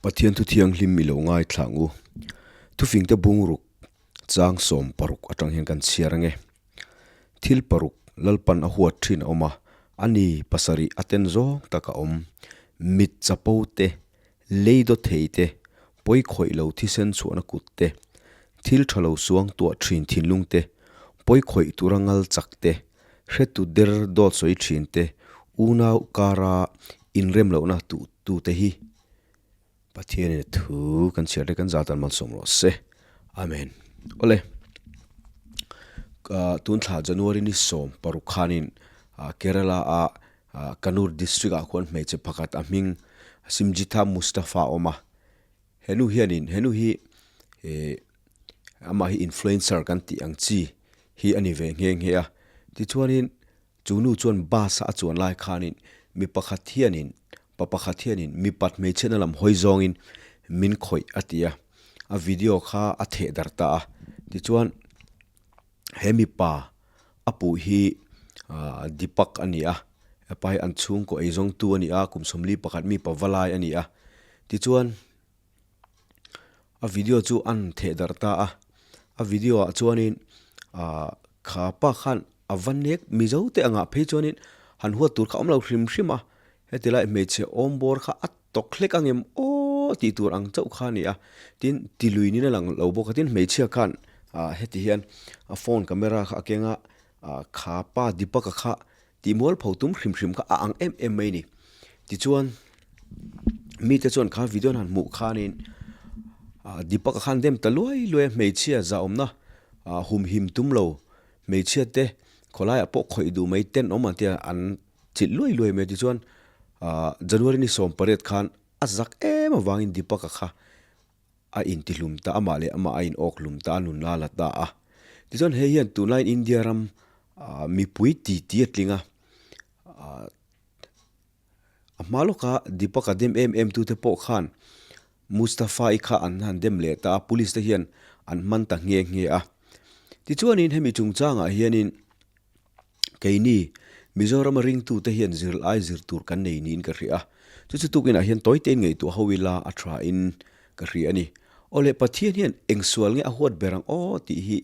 Pathian thu thianghlim i lo ngaithla ang u. Thufingte bungruk chang 16 atang hian kan chhiar ange. Thil paruk Lalpan a huat thin a awm a, a ni pasarih a ten zawng tak a awm. Mit chapo te, lei daw thei te, pawi khawih lo thisen chhuahna kut te, thil tha lo suang tuah thin thinlung te, pawi khawih tura ngal chak te, hretu der dawt sawi thin te, unau kara inrem lohna tu tute hi Pathianin a thu kan chhiar te kan zatan malsawm rawh se. Amen. Awle. Tun thla January ni 16 khanin Kerala a Kannur district ah khuan hmeichhe pakhat a hming Simjitha Mustafa a awm a. Henu hianin henu hi eh amah hi influencer kan tih ang chi hi a ni ve nghe nghe a. Tichuanin Chu nu chuan bus a a chuan lai khanin mi pakhat hianin pa pakhat hianin mipat hmeichhiatna lam hawi zawngin min khawih a ti a, a video kha a theh darh ta a. Tichuan he mipa a puh hi ahh Deepak a ni a, hepa hi an chhungkaw eizawngtu a ni a, kum 41 mi pava lai a ni a. Tichuan a video chu an theh darh ta a, a video ah chuanin ahh kha pa khan a va nek mizo te angah phei chuanin han huat tur kha a awm lo hrim hrim a, heti lai hmeichhe awm bawr kha a tawk hlek ang em aw tih tur ang chauh kha a ni a, tin ti lui niin a lang lo bawk a, tin hmeichhia khan ah heti hian a phone camera kha a keng a, ah kha pa Deepak-a kha Tih mualpho tum hrim hrim kha a ang em em mai ni. Tichuan, mite chuan kha video an han hmuh khanin Deepak-a khan dem ta luai luai a, hmeichhia zahawmna humhim tum lo hmeichhia te khawlaiah pawh khawih duh mai ten awm ang tia an chilh luai luai mai. Tichuan, January ni 18 khan a zak em avangin Deepak-a kha a intihlum ta, amah leh amah a in awk hlum ta, a nun la la ta a. Tichuan hei hian tunlaiin India ram mipui ti ti a tling a, a hma lawka Deepak-a dem em em tute pawh khan Mustafa-i kha an han dem leh ta a, police te hian an hman ta nghe nghe a. Tichuanin hemi chungchangah hianin Keini, Mizorama ringtute hian zirlai zir tur kan nei niin ka hria a. Chu chu tukinah hian tawite in ngaihtuah ho ila a tha in ka hria a ni. Awle, Pathian hian eng sual nge a huat ber ang aw tih hi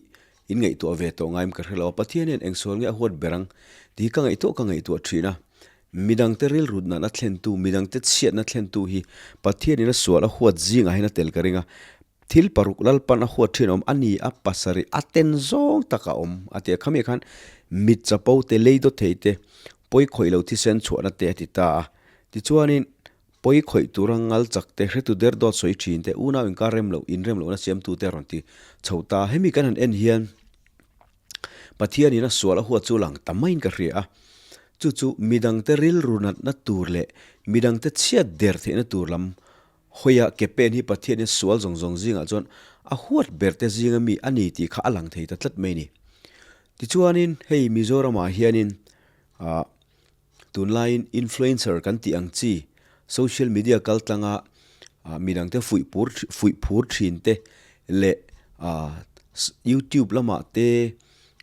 in ngaihtuah ve tawh ngaim ka hre lo a. Pathian hian eng sual nge a huat ber ang tih hi ka ngaihtuah ka ngaihtuah thin a. Midangte rilrut nana thlentu, midangte chhiatna thlentu hi Pathianin a sual a huat zingah hian a tel ka ring a. Thil paruk Lalpan a huat thin awm a ni a, pasarih a ten zawng tak a awm a ti a. Khami khan mit chapo te, lei dawt thei te, pawi khawih lo thisen chhuahna te a ti ta a. Tichuanin pawi khawih tura ngal chak te, hretu der dawt sawi thin te, unau inkar rem loh, inrem lohna siamtu te a rawn ti chho ta a. Hemi kan han en hian Pathianin a sual a huat chu lang ta maiin ka hria a. Chu chu midangte rilru natna tur leh midangte chhiat der theihna tur lam Hawiah ke pen hi Pathianin sual zawng zawng zingah chuan a huat ber te zinga mi a ni tih kha a lang thei ta tlat mai a ni. Tichuanin hei Mizoramah hianin ah tunlaiin influencer kan tih ang chi social media kal tlanga ah midangte fuih pur fuih phur thin te leh ah youtube lamah te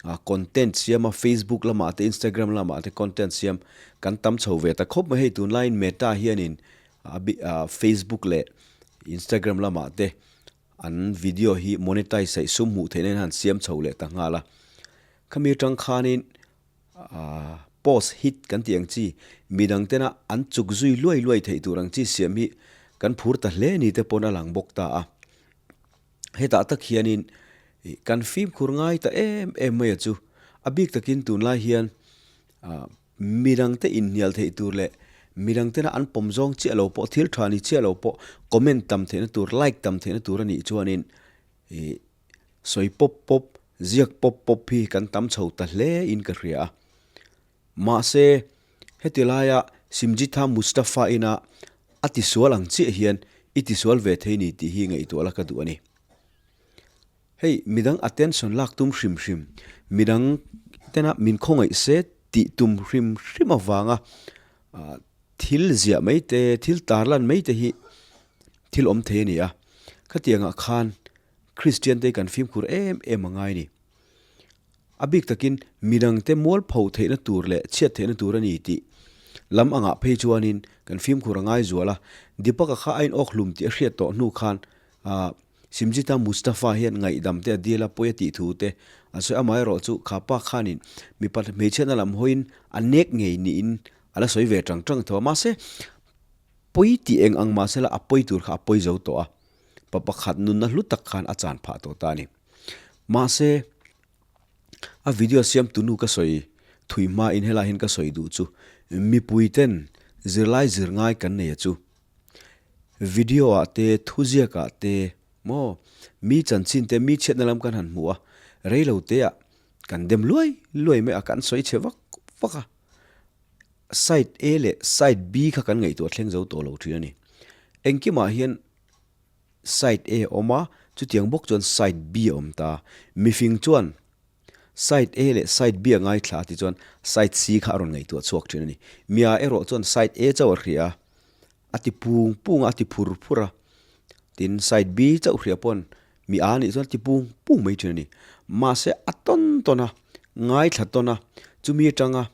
ah content siam a facebook lamah te instagram lamah te content siam kan tam chho ve ta khawp mai. Hei tunlaiin meta hianin Facebook leh Instagram lamah te an video hi monetize aih sum hmuh theihna in han siam chho leh ta nghal a. Khami atang khanin post hit kan tih ang chi midang tena an chuk zui luai luai theih tur ang chi siam hi kan phur ta hle ni te pawn a lang bawk ta a. Hetah tak hianin kan fimkhur ngai ta em em mai a chu. A bik takin tunlai hian Midangte inhnial theih tur leh midangtena an pawm zawng chiah lo pawh, thil tha ni chiah lo pawh comment tam theihna tur, like tam theihna tur a nih chuanin ih sawi pawp pawp, ziak pawp pawp hi kan tam chho ta hle in ka hria a. Mahse, heti laia Simjitha Mustafa ina a tisual ang chiah hian i tisual ve thei ni tih hi ngaihtuah la ka duh a ni. Hei, midang attention lak tum hrim hrim, midang tena min khawngaih se tih tum hrim hrim avanga thil ziah mai te, thil tarlan mai te hi thil awm thei a ni a. Khatiangah khan Kristian te hi kan fimkhur em em a ngai a ni. A bik takin midangte mualpho theihna tur leh chhiat theihna tur a ni tih lam angah phei chuanin kan fimkhur a ngai zual a. Deepak-a kha a inawk hlum tih a hriat tawh hnu khan Simjita Mustafa hian ngaihdam te a dil a, pawi a tih thu te a sawi. Amaherawh chu kha pa khanin mipa hmeichhiatna lam hawiin a nek ngei niin a la sawi ve tang tang tho a. Mahse, pawi tih eng ang mahsela a pawi tur kha a pawi zo tawh a, pa pakhat nunna hlu tak khan a chan phah tawh ta a ni. Mahse, a video siam tunu ka sawi thui hmain helai hian ka sawi duh chu mipui ten zirlai zir ngai kan nei a chu. Video ah te, thuziak ah te maw mi chanchin te, mi chhiatna lam kan han hmu a, reilo te ah kan dem luai luai mai a, kan sawi chhe vak vak a. Side A leh side B kha kan ngaihtuah thleng zo tawh lo thin a ni. Engkimah hian Side A a awm a, chutiang bawk chuan side B a awm ta. Mifing chuan side A leh side B a ngaithla a tichuan side C kha a rawn ngaihtuah chhuak thin a ni. Mia erawh chuan side A chauh a hria a, a ti pung pung a, a ti phur phur a. Tin, side B chauh hria pawn mi A nih chuan a ti pung pung mai thin a ni. Mahse a tawn tawn a, ngaithla tawn a, chumi atanga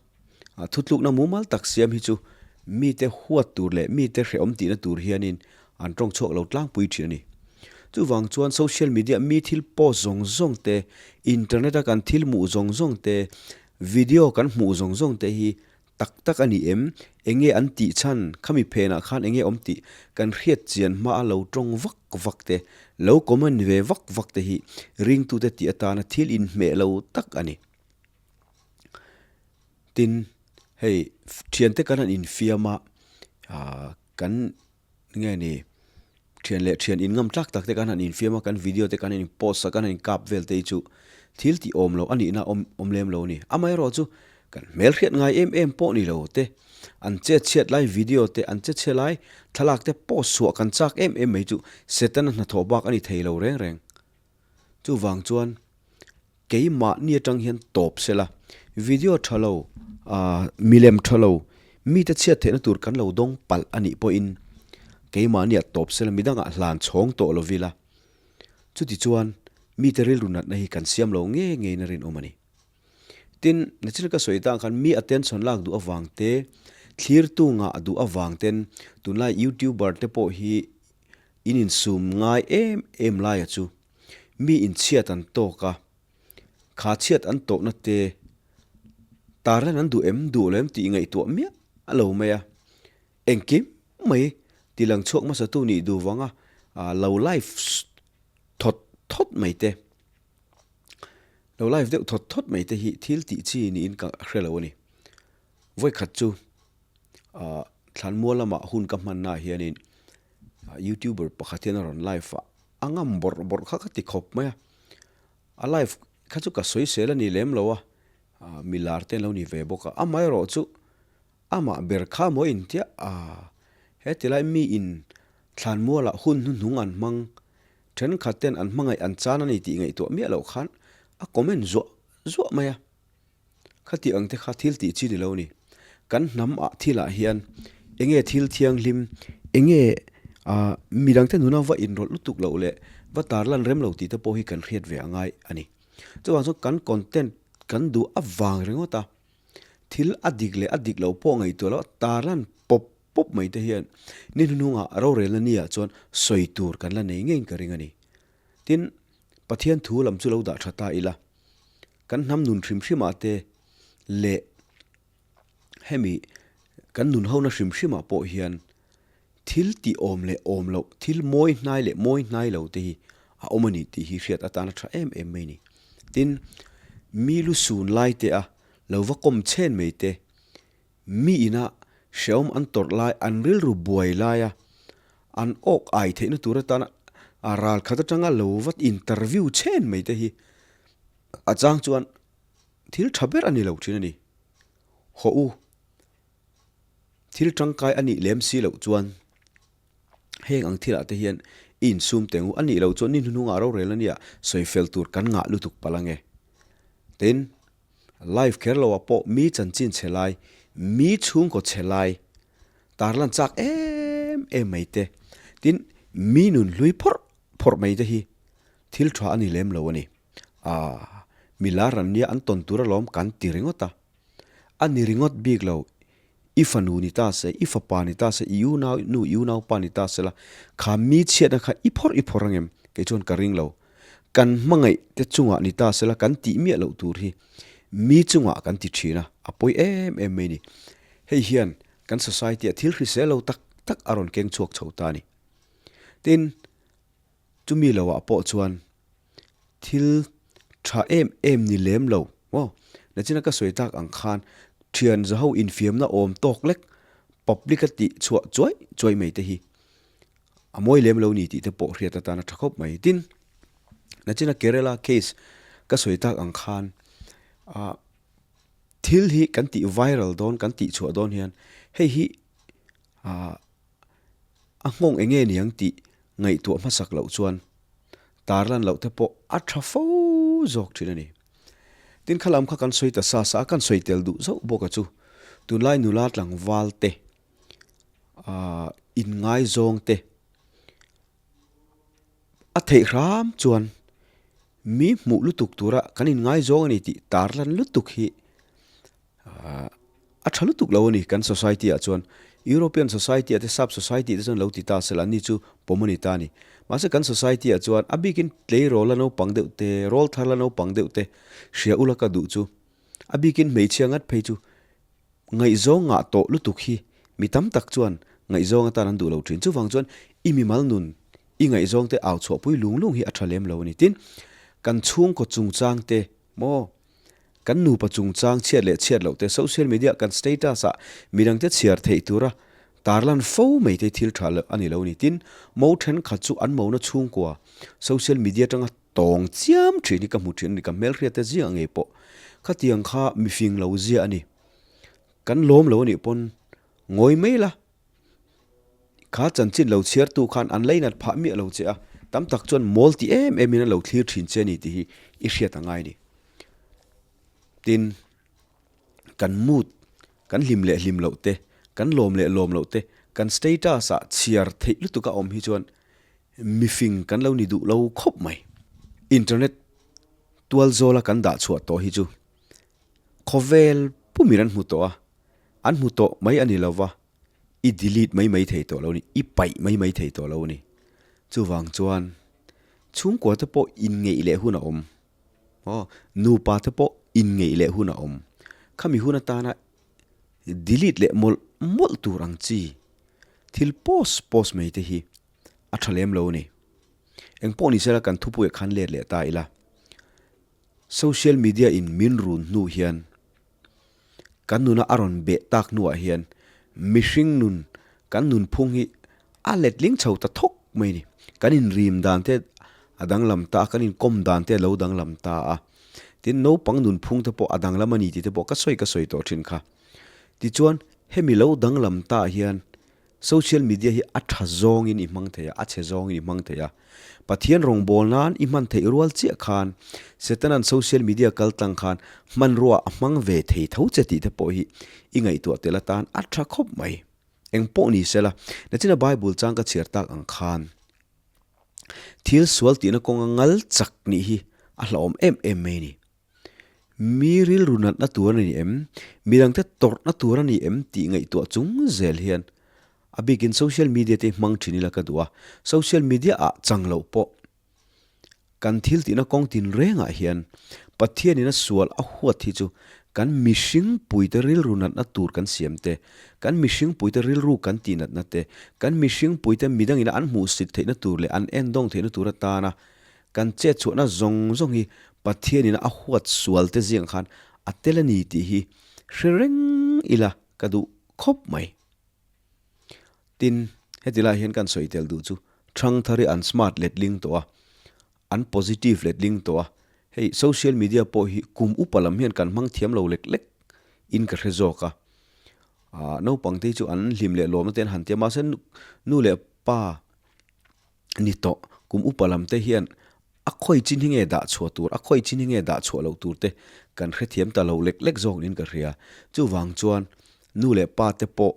Thutlukna mumal tak siam hi chu mite huat tur leh mite hrehawm tihna tur hianin an tawng chhuak lo tlangpui thin a ni. Chuvang chuan social media mi thil post zawng zawng te, internet a kan thil hmuh zawng zawng te, video kan hmuh zawng zawng te hi tak tak a ni em? Enge an tih chhan? Khami phenah khan enge awm tih kan hriat chian hma a lo tawng vak vak te, lo comment ve vak vak te hi ringtute tih atana thil inhmeh lo tak a ni. Tin, hei thiante kan han infiam a, ah kan nge ni thian leh thian inngam tlak tak te kan han infiam a, kan video te kan han in post a, kan han inkap vel te hi chu thil tih awm loh a nihna awm awm lem lo a ni. Amaherawhchu kan hmelhriat ngai em em pawh ni lo te, an chet chhiat lai video te, an che chhe lai thlalak te post chhuah kan chak em em mai chu Setana hnathawh bak a ni thei lo reng reng. Chuvang chuan keimahni atang hian tawp se la, video tha lo, ah milem tha lo, mite chhiat theihna tur kan lo dawng palh a nih pawhin keimahniah tawp se la, midangah hlan chhawng tawh lo ila. Chuti chuan mite rilru natna hi kan siam lo nge ngeiin a rinawm a ni. Tin, nachin ka sawi tang khan mi attention lak duh avang te, thlirtu ngah duh avang ten tunlai youtuber te pawh hi In insum ngai em em laia chu mi inchhiat an tawk a, kha chhiat an tawhna te tarlan an duh em duh lo em tih ngaihtuah miah a lo mai a. Engkim mai ti lang chhuak hmasatu nih duh vanga lo live thawt thawt mai te, lo live deuh thawt thawt mai te hi thil tih chi niin ka hre lo a ni. Vawikhat chu thlanmual lamah hun ka hmannaah hianin Youtuber pakhat hian a rawn live a, a ngam bawrh bawrh kha ka ti khawp mai a. A live kha chu ka sawi sel a ni lem lo a, mi lar te an lo ni ve bawk a. Amaherawh chu amah ber kha maw intia a, heti lai mi in thlanmualah hun hnuhnung an hmang, thenkhat ten an hmangaih an chan a ni tih ngaihtuah miah loh khan a comment zuah zuah mai a. Khati ang te kha thil tih chi ni lo ni. Kan hnam ah thil ah hian enge thil thianghlim, enge ah midang te nuna va inrawlh lutuk loh leh va tarlan rem lo tih te pawh hi kan hriat ve a ngai a ni. Chuvang chuan kan content kan duh avang ringawt a, thil a dik leh a dik loh pawh ngaihtuah loh a tarlan pawp pawp mai te hian ni hnuhnungah rorelna ni ah chuan sawi tur kan la nei ngeiin ka ring a ni. Tin, Pathian thu lam chu lo dah tha ta ila. Kan hnam nun hrim hrimah te leh hemi kan nun hona hrim hrimah pawh hian thil tih awm leh awm loh, thil mawi hnai leh mawi hnai lo te hi a awm a ni tih hi hriat atana tha em em mai a ni. Tin, mi lu sun lai te a lo va kawm chhen mai te, mi ina hrehawm an tawrh lai, an rilru buai laia an awk ai theihna tur atana a ral khat atanga lo va interview chhen mai te hi A chang chuan thil tha ber a ni lo thin a ni. Haw u, thil tangkai a nih lem si loh chuan heng ang thilah te hian i insum teng u. A nih loh chuan ni hnuhnungah rorel a nia sawi fel tur kan ngah lutuk palh ange. Tin, live kher loah pawh mi chanchin chhe lai, mi chhungkaw chhe lai tarlan chak em em mai te, tin mi nun hlui phawrh phawrh mai te hi thil tha a ni lem lo a ni. Aaa. Mi lar an nia an tawn tur alawm kan ti ringawt a. A ni ringawt bik lo, i fanu ni ta se, i fapa ni ta se, i unau nu, i unaupa ni ta se la, kha mi chhiatna kha i phawrh i phawrh angem? Kei chuan ka ring lo. Kan hmangaih te chungah ni ta se la kan tih miah loh tur hi mi chungah kan ti thin a, a pawi em em mai ni. Hei hian kan society ah thil hrisel lo tak tak a rawn keng chhuak chho ta a ni. Tin, chumi lo ah pawh chuan thil tha em em ni lem lo maw? Nachina ka sawi tak ang khan thian zaho infiamna awm tawk lek public a tih chhuah chuai chuai mai te hi a mawi lem lo ni tih te pawh hriat atan a tha khawp mai. Tin, nachina Kerala case ka sawi tak ang khan ah thil hi kan tih viral dawn kan tih chhuah dawn hian hei hi ah A nghawng eng nge niang tih ngaihtuah hmasak loh chuan tarlan loh te pawh a tha fo zawk thin a ni. Tin kha lam kha kan sawi ta sa sa a, kan sawi tel duh zauh bawk a chu. Tunlai nula tlangval te, aah inngaizawng te a theih hram chuan mi hmuh lutuk tura kan inngaizawng a ni tih tarlan lutuk hi A tha lutuk lo a ni kan society ah chuan. European society ah te sap society te chuan lo ti ta sela an ni chu pawm a ni ta a ni. Mahse kan society ah chuan a bikin tleirawl la naupang deuh te, rawl thar la naupang deuh te hria ula ka duh chu. A bikin hmeichhia ngat phei chu ngaihzawng ngah tawh lutuk hi mi tam tak chuan ngaihzawng atan an duh lo thin. Chuvang chuan i mimal nun i ngaihzawng te au chhuahpui lung lung hi a tha lem lo a ni. Tin, kan chhungkaw chungchang te maw Kan nupa chungchang chhiat leh chhiat loh te social media kan status ah midangte chhiar theih tura tarlan fo mai te thil tha loh a ni lo ni. Tin, mo thenkhat chu an mona chhungkua social media atanga tawng chiam thin hi ka hmu thin a ni, ka hmelhriat te zia ngei pawh khatiang kha mifing lo zia a ni. Kan lawm lo a nih pawn ngawi mai la. Kha chanchin lo chhiartu khan an leinat phah miah lo che a, tam tak chuan mawl ti em em in an lo thlir thin che a ni tih hi i hriat a ngai a ni. Tin, kan mood, kan hlim leh hlim loh te, kan lawm leh lawm loh te, kan status ah chhiar theih lutuk a awm hi chuan mifing kan lo ni duh lo khawp mai. Internet tual zawla kan dah chhuah tawh hi chu khawvel pumin an hmu tawh a, an hmu tawh mai a ni lo va, i delete mai mai thei tawh lo a ni, i paih mai mai thei tawh lo a ni. Chuvang chuan chhungkua te pawh inngeih leh hun a awm, aw nupa te pawh inngeih leh hun a awm. Khami hun atana delete leh mawlh mawlh tur ang chi thil post post mai te hi a tha lem lo a ni. Engpawh ni sela kan thupuiah khan let leh ta ila. Social media in min run hnu hian kan nuna a rawn beh tak hnuah hian mihring nun kan nunphung hi a letling chho ta thawk mai a ni. Kan inrim dan te a danglam ta a, kan inkawm dan te a lo danglam ta a. Tin, naupang nunphung te pawh a danglam a ni tih te pawh ka sawi ka sawi tawh thin kha. Tichuan, hemi lo danglam ta hian Social media hi a tha zawngin i hmang thei a, a chhe zawngin i hmang thei a. Pathian rawngbâwl nân i hman theih rual chiah khân Setana'n social media kal tlang khân hmanrua a hmang ve thei tho che tih te pawh hi i ngaihtuah tel atân a tha khawp mai. Eng pawh ni sela, nachina Bible chang ka chhiar tâk ang khân thil sual tihna kawnga ngal chak nih hi a hlauhawm em em mai a ni. Mi rilru natna tur a ni em? Midangte tawrhna tur a ni em tih ngaihtuah chung zel hian a bikin social media te hmang thin ila ka duh a. Social media ah chang loh pawh kan thil tihna kawng tinrengah hian Pathianin a sual a huat hi chu kan mihring puite rilru natna tur kan siam te, kan mihring puite rilru kan tih natna te, kan mihring puite midangin an hmuhsit theihna tur leh an endawng theihna tur atana Kan chet chhuahna zawng zawng hi Pathianin a huat sual te ziang khan a tel a ni tih hi hre reng ila ka duh khawp mai. Tin, heti lai hian kan sawi tel duh chu Thangthar hi an smart letling tawh a, an positive letling tawh a, hei social media pawh hi kum upa lam hian kan hmang thiam lo lek lek in ka hre zawk a. Aah naupang te hi chu an hlim leh lawmna te an han tia mahse nu leh pa ni tawh. Kum upa lam te hian a khawi chin hi nge dah chhuah tur, a khawi chin hi nge dah chhuah loh tur te kan hrethiam ta lo lek lek zawk niin ka hria. Chuvang chuan nu leh pa te pawh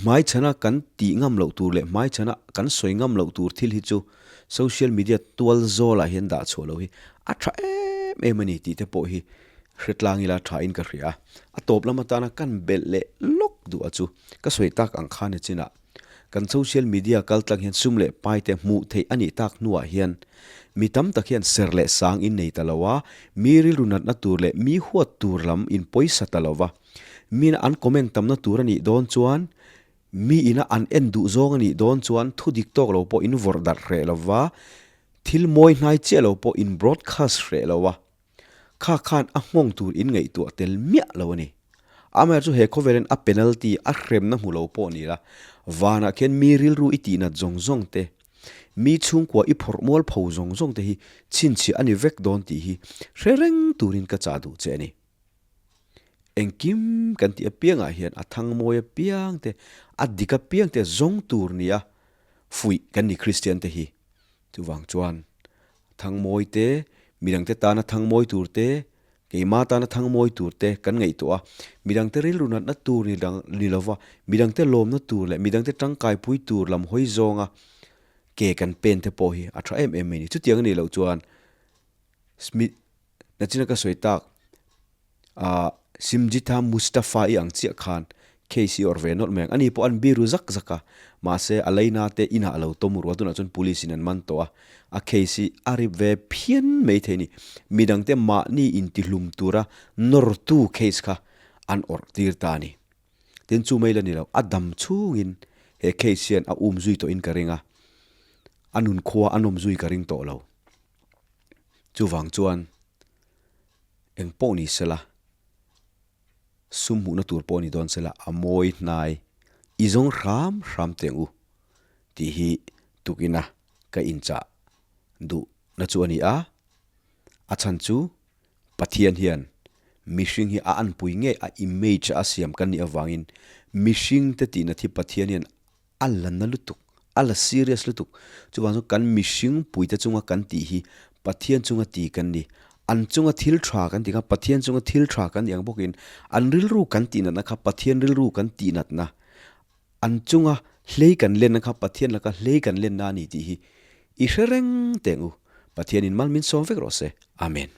hmaichhana kan tih ngam loh tur leh hmaichhana kan sawi ngam loh tur thil hi chu social media tual zawlah hian dah chhuah loh hi a tha em em em a ni tih te pawh hi hre tlang ila tha in ka hria a. A tawp lam atana kan belh leh lawk duh a chu ka sawi tak ang khan ni chinah kan social media kal tlang hian sum leh pai te hmuh theih a nih tak hnuah hian mi tam tak hian ser leh sang in nei ta lo a, mi rilru natna tur leh mi huat tur lam in pawisa ta lo va. Mina an comment tamna tur a nih dawn chuan mi ina an en duh zawng a nih dawn chuan thu dik tawk lo pawh in vawrh darh hreh lo va, thil mawi hnai chiah lo pawh in broadcast hreh lo a. Kha khan a nghawng tur in ngaihtuah tel miah lo a ni. Amaherawhchu he khawvelin a penalty a hremna hmu lo pawh ni la, vanah khian mi rilru i tihnat zawng zawng te, mi chhungkua i phawrh mual pho zawng zawng te hi chhinchhiah a ni vek dawn tih hi hre reng turin ka chah duh che a ni. Engkim kan tih apiangah hian a thang mawi apiang te, a dik apiang te zawng tur nia fuih kan ni Kristian te hi. Chuvang chuan thangmawi te, midangte tana thangmawi tur te, keima tana thangmawi tur te kan ngaihtuah a, midangte rilru natna tur ni dang ni lova, midangte lawmna tur leh midangte tangkaipui tur lam hawi zawnga ke kan pen te pawh hi a tha em em mai ni. Chutiang a nih loh chuan Smith nachina ka sawi tak ah Simjitha Mustafa i ang chiah khan case i awrh ve nawlh mai ang. Ani pawh an biru zak zak a, mahse a leina te inah a lo tawm rual tunah chuan police in an man tawh a, a case hi a rip ve phian mai thei a ni. Midangte mahni intihlum tura nawrtu case kha an awrh tir ta a ni. Tin chu mai la ni lo, a dam chhungin he case hian a um zui tawhin ka ring a, a nunkhua a nawm zui ka ring tawh lo. Chuvang chuan eng pawh ni sela, sum hmuhna tur pawh ni dawn sela a mawi hnai i zawng hram hram teng u tih hi tukina ka inchah duhna chu a ni a. A chhan chu Pathian hian mihring hi a anpui ngei a image a siam kan nih avangin mihringte tihna thi Pathian hian A la na lutuk, a la serious lutuk. Chuvang chuan kan mihring puite chunga kan tih hi Pathian chunga ti kan ni. An chunga thil tha kan tih kha Pathian chunga thil tha kan nih ang bawkin an rilru kan tih natna kha Pathian rilru kan tih natna, an chunga hlei kan lenna kha Pathian laka hlei kan lenna a ni tih hi i hre reng teng u. Pathianin mal min sawm vek rawh se. Amen.